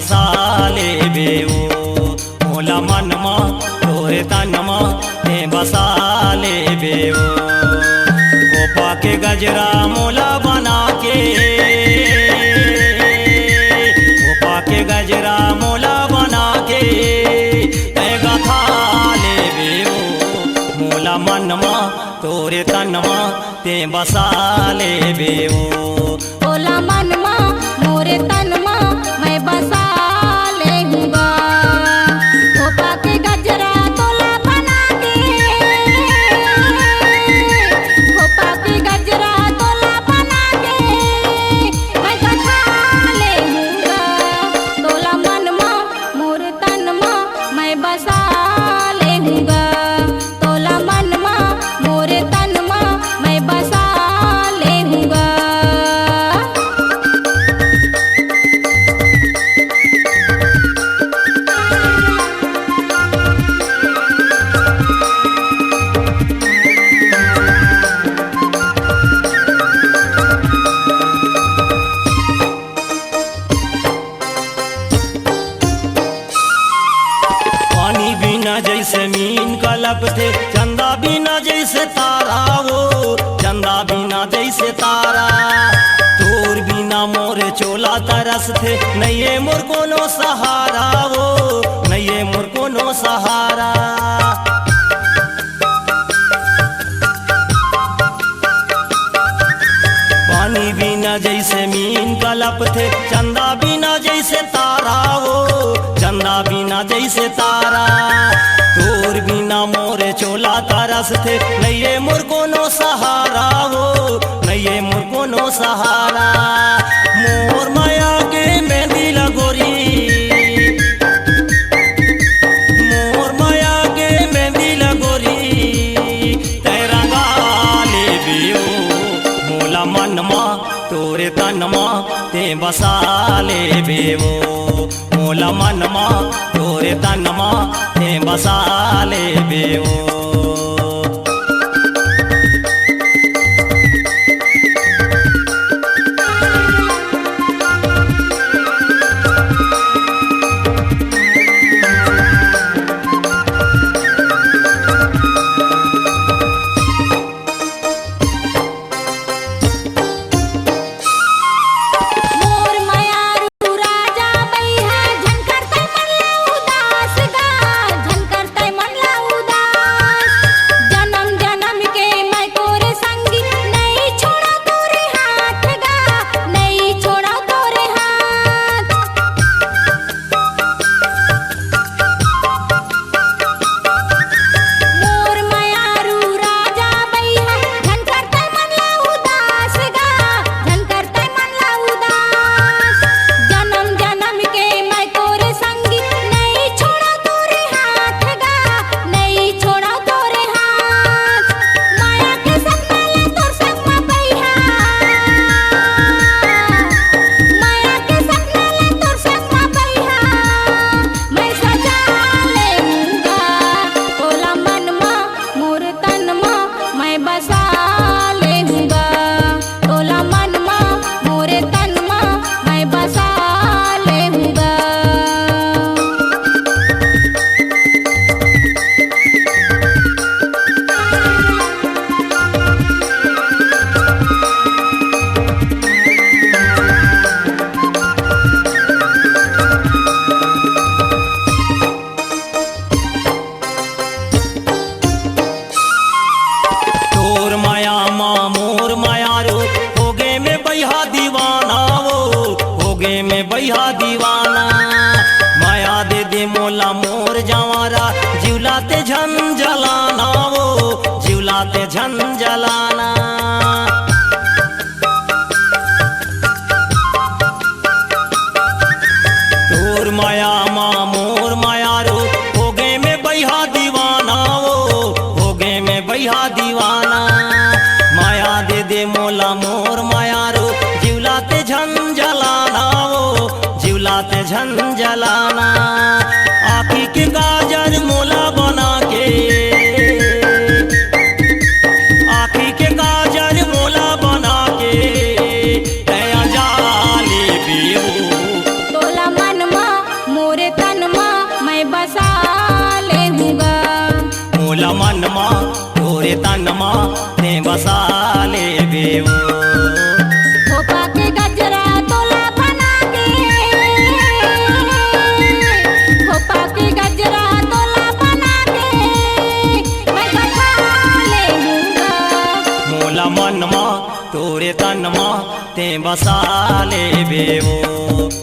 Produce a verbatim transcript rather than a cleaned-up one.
बसा लेबे ओ, मोला मन म तोरे तन म ते बसा लेबे ओ। खोपा के गजरा मोला बना के, खोपा के गजरा मोला बना के, तै गथा लेबे ओ, मोला मन म तोरे तन म ते बसा लेबे ओ। तोला मन म, मोरे तन म, मैं बसा लेहूँ गा। खोपा के गजरा तोला बना के, खोपा के गजरा तोला बना के, मैं गथा लेहूँ गा। तोला मन म, मोरे तन म, मैं बसा लेहूँ गा। तोला मन म, मोरे तन म, मैं बसा लेहूँ गा। पानी बिना जैसे मीन कलपथे, चंदा बिना जैसे तारा हो, चंदा बिना जैसे तारा। तोर बिना मोर चोला तरसथे, नइये मोर कोनो सहारा हो, नइये मोर कोनो सहारा। पानी बिना जैसे मीन कलपथे, चंदा बिना जैसे तारा हो, चंदा बिना जैसे तारा। तोर बिना मोर चोला तरसथे, नइये मोर कोनो सहारा हो, नइये मोर कोनो सहारा। मोर मया के मेंदी लगोरी, मोर मया के मेंदी लगोरी, तै रंगा लेबे ओ, मोला मन म, तोरे तन म, ते बसा लेबे ओ, मोला मन म, तोरे तन म, ते बसा लेबे ओ। मोर मयारू राजा बइहा, झन कर तै मन ला उदास गा, झन कर तै मन ला उदास। जनम जनम के मैं तोरे संगी, नइ छोड़व तोरे हाथ गा, नइ छोड़व तोरे हाथ। मोर मयारू राजा बइहा, झन कर तै मन ला उदास गा, झन कर तै मन ला उदास। जनम जनम के मैं तोरे संगी, नइ छोड़व तोरे हाथ गा, नइ छोड़व तोरे हाथ। मया के सपना ला तोर संग म बइहा, मया के सपना ला तोर संग म बइहा, मैं सजा लेहूँ गा, तोला मन म, मोर तन म, मैं बसा लेहूँ गा, तोला मन म, मोरे तन म, मैं बसा लेहूँ गा। तोर मया म मोर मयारू, होगे में बइहा दीवाना वो, होगे में बइहा दीवाना। मया दे दे मोला मोर जवारा, जिउला ते झन जलाना वो, जिउला ते झन जलाना। तोर मया म मोर मयारू, होगे में बइहा दीवाना वो, होगे में बइहा दीवाना। मया दे दे मोला मोर मयारू, जिउला ते झन जलाना वो, जिउला ते झन जलाना। आँखी के काजर मोला बना के, आँखी के काजर मन मा, तोरे तन मा, तें बसा लेबे ओ। खोपा के गजरा तोला बना के, खोपा के गजरा तोला बना के, मैं बसा लेहूँगा। मोला मन मा, तोरे तन मा, तें बसा लेबे ओ।